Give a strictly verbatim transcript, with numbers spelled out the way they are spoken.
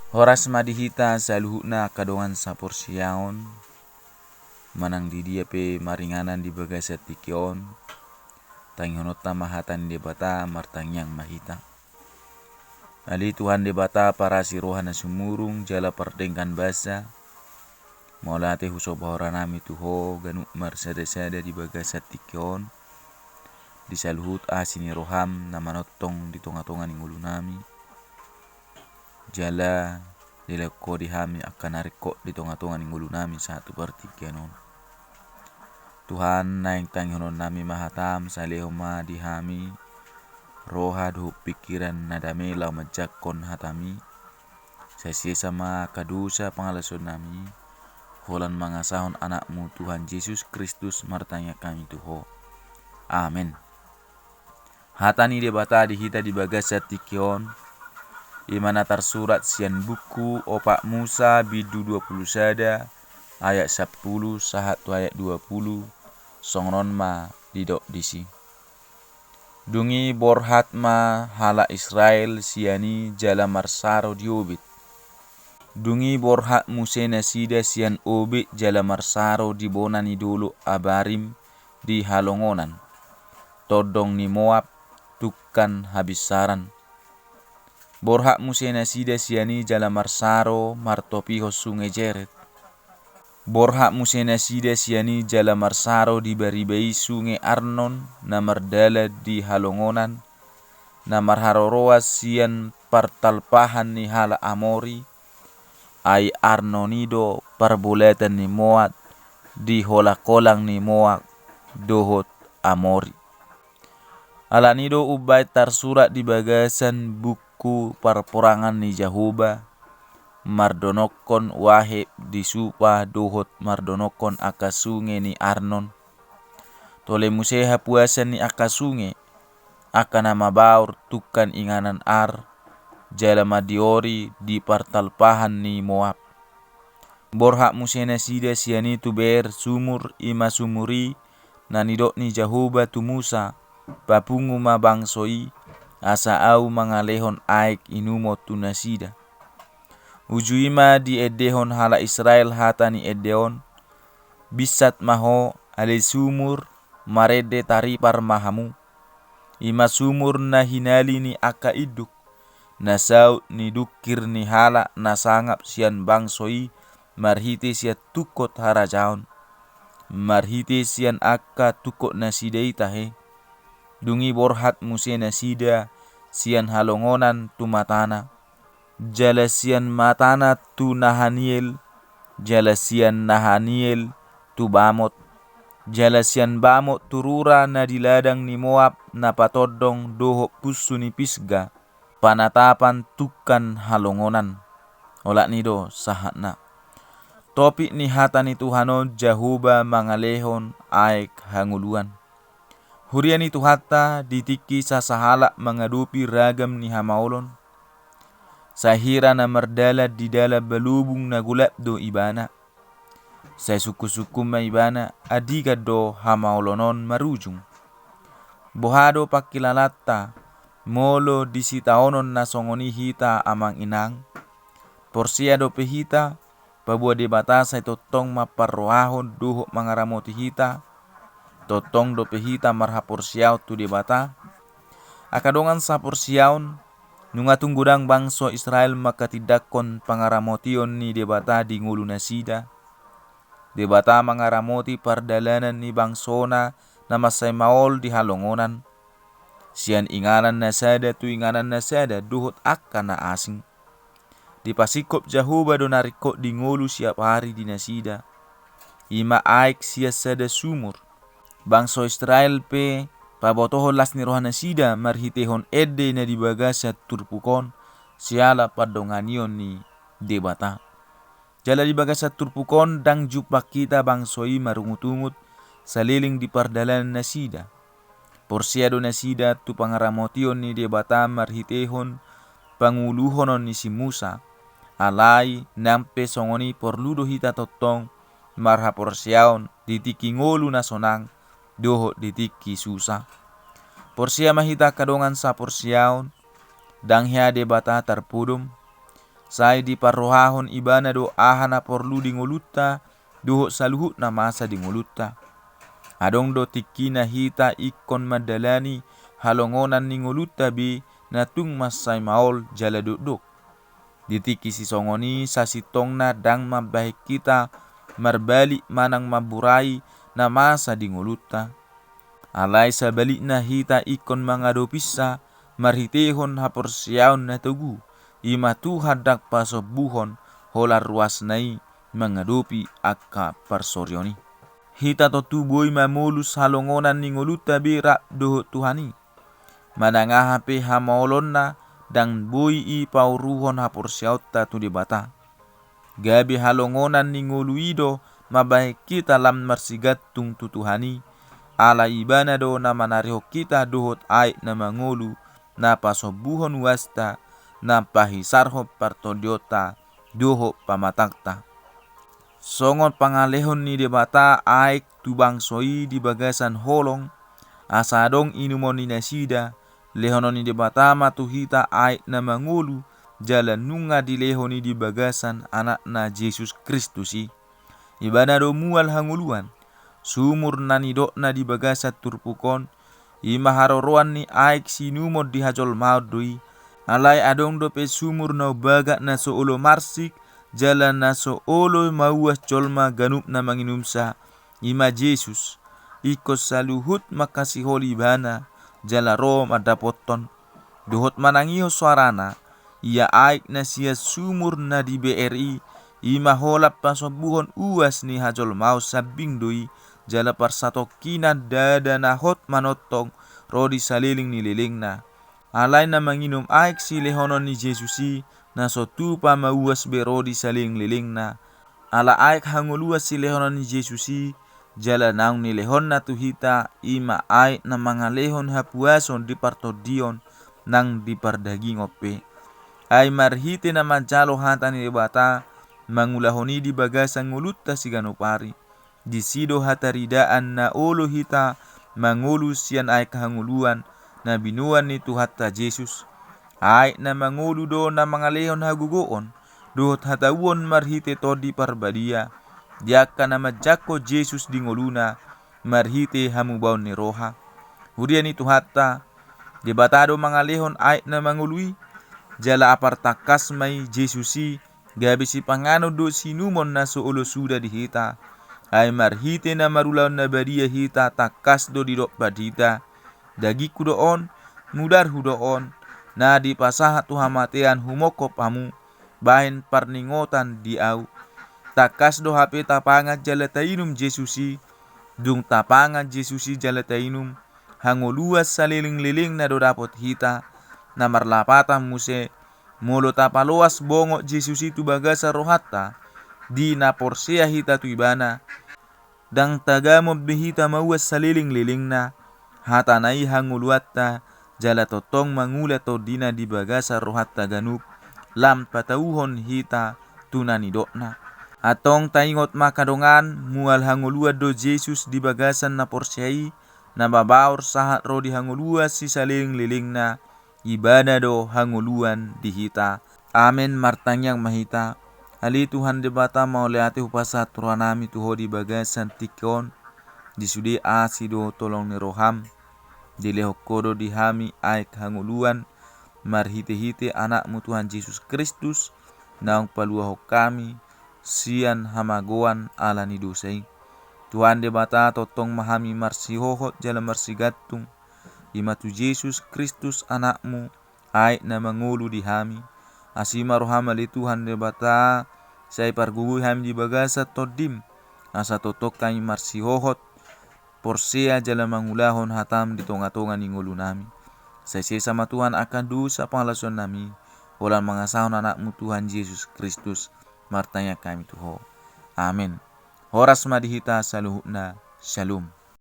Horas ma di hita saluhutna angka dongan saporseaon, manang di dia pe maringanan di bagasan tingki on, tangihononta ma hata ni Debata, martangiang ma hita. Ale Tuhan Debata, parasi roha na sumurung jala pardenggan basa, mauliate husombahon hami tu Ho ganup marsadasada di bagasan tingki on, di saluhut asi ni roham na manongtong di tongatonga ni ngolunami. Jala dilehon Ho di hami angka na ringkot di tongatonga ni ngolunami sahat tu partingkian on. Tuhan, naeng tangihononnami ma hatam, sai lehon ma di hami roha dohot pingkiran na dame laho manjangkon hatami. Sai sesa ma angka dosa pangalaosionnami, holan mangasahon Anakmu Tuhan Jesus Kristus martangiang hami tu Ho. Amen. Hata ni Debata di hita di bagasan tingki on, i ma na tarsurat sian buku Opat Musa bindu dua pulu sada ayat sampulu sahat tu ayat dua pulu, songon on ma didok disi. Dung i borhat ma halak Israel sian i jala marsaro di Obed. Dung i borhat muse nasida sian Obed jala marsaro di bona ni dolok Abarim di halongonan, tondong ni Moab, tungkan habinsaran. Borhat muse nasida sian i jala marsaro martopihon sunge Jered. Borhat muse nasida sian i jala marsaro di bariba i sunge Arnon na mardalan di halongonan, na marharoroan sian partalpahan ni halak Amori, ai Arnon i do parbolatan ni Moab di holangkolang ni Moab dohot Amori. Alani do umbaen tarsurat di bagasan buku parporangan ni Jahowa, mardonokkon waheb di Supa dohot mardonokkon angka sunge ni Arnon. Tole muse hapuasan ni angka sunge, angka na mabaor tungkan inganan Ar, jala mandiori di partalpahan ni Moab. Borhat muse nasida sian i tu Beer Sumur, i ma sumur i na nidok ni Jahowa tu Musa, papungu ma bangso i, asa ahu mangalehon aek inumon tu nasida. Uju i ma diendehon halak Israel hata ni ende on, binsat ma ho, ale sumur, marende taripar ma hamu. I ma sumur na hinali ni angka induk, na saut ni dungkir ni halak na sangap sian bangso i marhite sian tungkot harajaon, marhite sian angka tungkot nasida i tahe. Dung i borhat muse nasida sian halongonan tu matana, jala sian matana tu Nahaniel, jala sian Nahaniel tu Bamot, jala sian Bamot tu rura na di ladang ni Moab na patondong dohot punsu ni Pisga, panatapan tungkan halongonan. Olat ni do sahatna. Topik ni hata ni Tuhan on, Jahowa mangalehon aek hangoluan. Huria ni Tuhanta, di tingki sasahalak mangadopi ragam ni hamaolon, sai hira na mardalan di dalan balubung na golap do ibana. Sai sungkunsungkun ma ibana, andigan do hamaolon on marujung. Boha do pangkilalanta, molo di sitaonon na songon i hita amang inang? Porsea dope hita, paboa Debata sai tongtong mamparrohahon dohot mangaramoti hita? Tongtong dope hita marhaporseaon tu Debata? Angka dongan saporseaon, nunga tung godang bangso Israel mangkatindangkon pangaramotion ni Debata di ngolu nasida. Debata mangaramoti pardalanan ni bangsona na mansai maol di halongonan, sian inganan na sada tu inganan na sada dohot angka na asing. Dipasingkop Jahowa do na ringkot di ngolu siap ari di nasida, i ma aek sian sada sumur. Bangso Israel pe pabotohon las ni roha nasida marhitehon ende na di bagasan turpuk on, siala pandonganion ni Debata. Jala di bagasan turpuk on ndang jumpang hita bangso i marungutungut saleleng di pardalanan nasida. Porsea do nasida tu pangaramotion ni Debata marhitehon panguluhonon ni si Musa. Alai nang pe songon i porlu do hita tongtong marhaporseaon di tingki ngolu na sonang dohot di tingki susa. Porsea ma hita angka dongan saporseaon, ndang hea Debata tarpudom. Sai diparrohahon Ibana do aha na porlu di ngolunta dohot saluhut na masa di ngolunta. Adong do tingkina hita ingkon mandalani halongonan ni ngolunta be na tung mansai maol jala dokdok. Di tingki sisongon i sasintongna ndang mambahen hita marbalik manang mamburai na masa di ngolunta. Alai sabalikna hita ingkon mangadopinsa marhitehon haporseaon na togu, i ma Tuhan ndang pasombuhon holan ruasna i mangadopi angka parsorion i. Hita tontu boi mamolus halongonan ni ngolunta be rap dohot Tuhan i. Manang aha pe hamaolonna, ndang boi i pauruhon haporseaonta tu Debata. Gabe halongonan ni ngolu i do mambahen hita lam marsigantung tu Tuhan i, ala Ibana do na manarihon hita dohot aek na mangolu, na pasombuhon uasta, na pahisarhon partondionta dohot pamatangta. Songon pangalehon ni Debata aek tu bangso i di bagasan holong, asa adong inumon ni nasida, lehonon ni Debata ma tu hita aek na mangolu, jala nunga dilehon i di bagasan Anakna Jesus Kristus i. Ibana do mual hangoluan, sumur na nidokna di bagasan turpuk on, i ma haroroan ni aek siinumon di hajolmaon do i. Alai adong dope sumur na umbagat na so olo marsik, jala na so olo mauas jolma ganup na manginumsa, i ma Jesus, ingkon saluhut mangkasiholi Ibana, jala ro mandapothon. Dohot manangihon soarana, ia aek na sian sumur na di B R I, i ma holan pasombuhon uas ni hajolmaon sambing do i, jala parsatongkinan ndada na hot manongtong ro di saleleng ni lelengna. Alai na manginum aek silehonon ni Jesus i, na so tupa mauas be ro di saleleng lelengna. Ala aek hangoluan silehonon ni Jesus i, jala naung nilehonna tu hita, i ma aek na mangalehon hapuason di partondion nang di pardagingon pe. Ai marhite na manjalo hata ni Debata, mangulahon i di bagasan ngolunta siganup ari. Disi do hataridaan na olo hita mangolu sian aek hangoluan na binoan ni Tuhanta Jesus. Aek na mangolu do na mangalehon hagogoon dohot hatauon marhite Tondi Parbadia, di angka na manjangkon Jesus di ngoluna marhite hamubaon ni roha. Huria ni Tuhanta, Debata do mangalehon aek na mangolu i, jala apar tangkas ma i Jesus i, gabe sipanganon dohot siinumon na so olo suda di hita. Ai marhite na marulaon na badia hita tangkas do didok bani hita, dagingku do on, mudarhu do on, na dipasahat tu hamatean humongkop hamu, bahen parningotan di ahu. Tangkas do hape tapangan jala tainum Jesus i, dung tapangan Jesus i jala tainum, hangoluan saleleng-lelengna do dapot hita, na marlapatan muse, molo tapaloas bongot Jesus i tu bagasan rohanta, di na porsea hita tu Ibana, ndang tagamon be hita mauas saleleng-lelengna, hatana i hangoluanta, jala tongtong mangula tondina di bagasan rohanta ganup, lam patauhon hita tu na nidokna. Antong taingot ma angka dongan, mual hangoluan do Jesus di bagasan na porsea i, na mabaor sahat ro di hangoluan sisaleleng-lelengna, Ibana do hangoluan di hita. Amen. Martangiang ma hita. Ale Tuhan Debata, mauliate hupasahat tu rohanami tu Ho di bagasan tingki on, di sude asi dohot holong ni roham, dilehon Ho do di hami aek hangoluan, marhite-hite Anakmu Tuhan Jesus Kristus, naung paluahon hami sian hamagoan ala ni dosa i. Tuhan Debata, tongtong ma hami marsihohot jala marsigantung, i ma tu Jesus Kristus Anakmu, aek na mangolu di hami. Asi ma roham ale Tuhan Debata, sai pargogoi hami di bagasan Tondim, asa tongtong hami marsihohot, porsea jala mangulahon hatam di tonga-tonga ni ngolunami. Sai sesa ma Tuhan angka dosa pangalaosionnami, holan mangasahon Anakmu Tuhan Jesus Kristus, martangiang hami tu Ho. Amen. Horas ma di hita saluhutna. Shalom.